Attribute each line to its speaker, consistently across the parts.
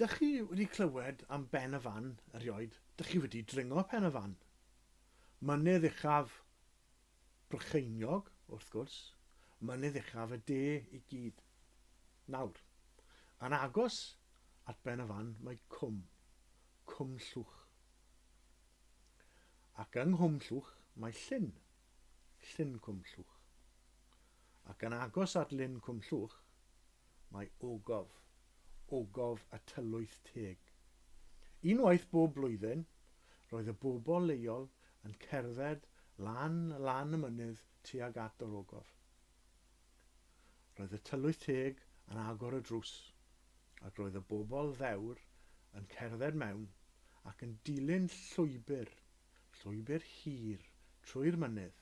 Speaker 1: Dych chi wedi clywed am Ben y Fan erioed? Dych chi wedi dringo Pen y Fan? Mynydd uchaf Brycheiniog, wrth gwrs, mynydd uchaf y de i gyd. Nawr, yn agos at Ben y Fan mae cwm, Cwm Llwch. Ac yng Nghwm Llwch mae llyn, Llyn Cwm Llwch. Ac yn agos at Lyn Cwm Llwch mae ogof, Ogof y Tylwyth Teg. Unwaith bob blwyddyn, roedd y bobl leol yn cerdded lan lan y mynydd tuag at yr ogof. Roedd y Tylwyth Teg yn agor y drws, ac roedd y bobl ddewr yn cerdded mewn ac yn dilyn llwybr, llwybr hir trwy'r mynydd,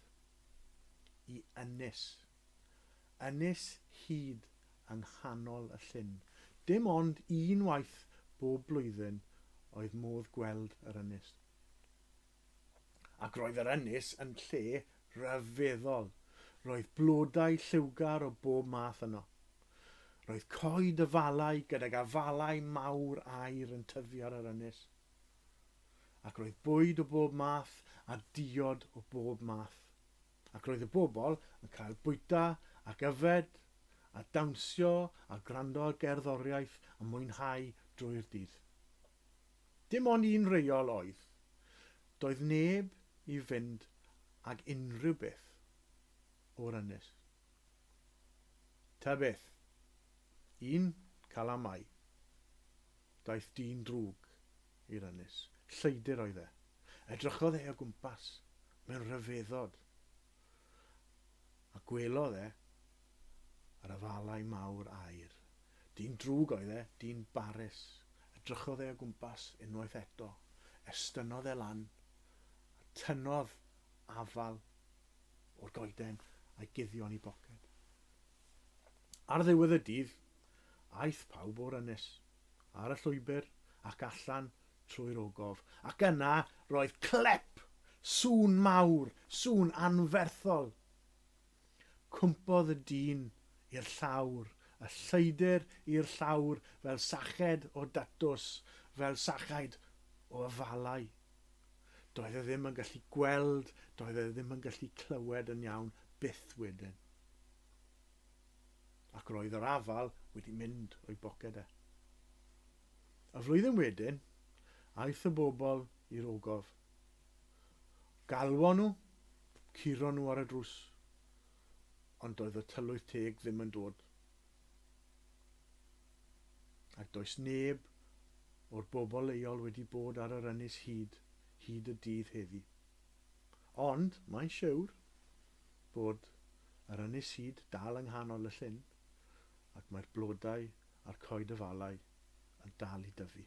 Speaker 1: i ynys. Ynys hud yng nghanol y llyn. Dim ond un waith bob blwyddyn oedd modd gweld yr ynys. Ac roedd yr ynys yn lle rhyfeddol. Roedd blodau lliwgar o bob math yno. Roedd coed afalau gydag afalau mawr aur yn tyfu ar yr ynys. Ac roedd bwyd o bob math a diod o bob math. Ac roedd y bobl yn cael bwyta ac yfed a dawnsio a gwrando ar gerddoriaeth a mwynhau drwy'r dydd. Dim ond un reol oedd, doedd neb i fynd ag unrhyw beth o'r ynys. Ta beth, un calamau, daeth dyn drwg i'r ynys. Lleidr oedd e. Edrychodd e o gwmpas mewn rhyfeddod, a gwelodd e yr afalau mawr aur. Dyn drwg oedd e, dyn barus. Edrychodd e o gwmpas unwaith eto. Estynnodd e lan, a tynnodd afal o'r goeden a'i guddio yn ei boced. Ar ddiwedd y dydd, aeth pawb o'r ynys, ar y llwybr ac allan trwy'r ogof, ac yna roedd clep! Sŵn mawr, sŵn anferthol! Cwympodd y dyn i'r llawr, y lleidr i'r llawr fel sached o datws, fel sachaid o afalau. Doedd e ddim yn gallu gweld, doedd e ddim yn gallu clywed yn iawn byth wedyn. Ac roedd yr afal wedi mynd o'i boced e. Y flwyddyn wedyn, aeth y bobl i'r ogof. Galwon nhw, curon nhw ar y drws, ond doedd y tylwyth teg ddim yn dod. Ac does neb o'r bobl leol wedi bod ar yr ynys hyd, hyd y dydd heddi. Ond mae'n siwr bod yr ynys hyd dal yng nghanol y llyn, ac mae'r blodau a'r coed afalau yn dal i dyfu.